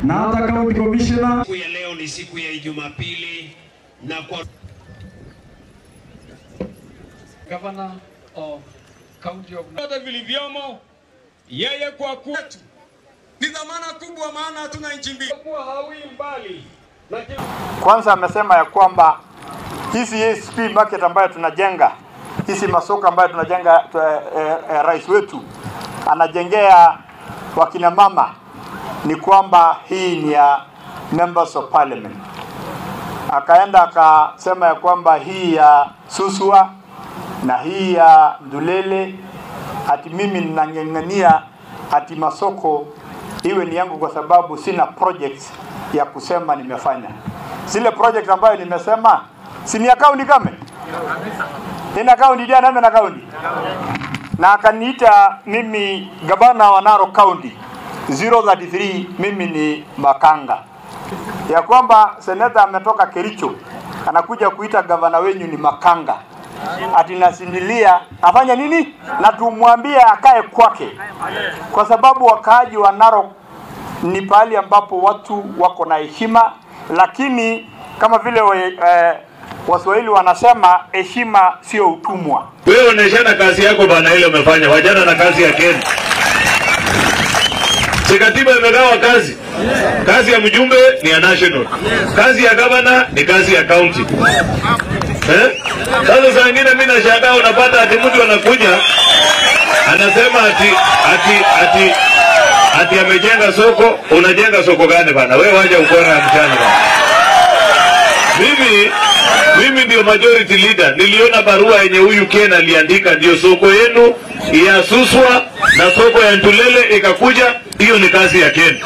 Na hata county commissioner. Siku ya leo ni siku ya Jumapili na kwa Governor of County of Yote vilivyomo yeye kwa kuwa ni dhamana kubwa, maana hatuna nchi mbili. Kwa hawi mbali. Kwanza amesema ya kwamba hizi ASP market ambayo tunajenga, hizi masoko ambayo tunajenga, rais wetu anajengea wakina mama, ni kwamba hii ni ya members of parliament. Akaenda akasema ya kwamba hii ya Suswa na hii ya Ndulele, ati mimi ninang'ang'ania ati masoko iwe ni yangu kwa sababu sina projects ya kusema nimefanya. Zile projects ambayo nimesema si ni county government? Ina county dia na county. Na akaniita mimi gavana wa Narok County 033, mimi ni makanga. Ya kwamba seneta ametoka Kericho anakuja kuita gavana wenyu ni makanga. Ati nasindilia afanya nini? Na tumwambie akae kwake. Kwa sababu wakaaji wa Narok ni pahali ambapo watu wako na heshima, lakini kama vile Waswahili wanasema heshima sio utumwa. Wewe unaishana kazi yako bana, ile umefanya wajana na kazi ya Kenya. Si katiba imegawa kazi. Kazi ya mjumbe ni ya national. Kazi ya governor ni kazi ya county. Sasa saa nyingine mimi nashangaa unapata ati mtu anakuja anasema ati amejenga soko. Unajenga soko gani bana? Wewe waje ukora ya mchana bana. Mimi ndio majority leader. Niliona barua yenye huyu Ken aliandika, ndio soko yenu ya Suswa na soko ya Ntulele ikakuja. Hiyo ni kazi ya Ken.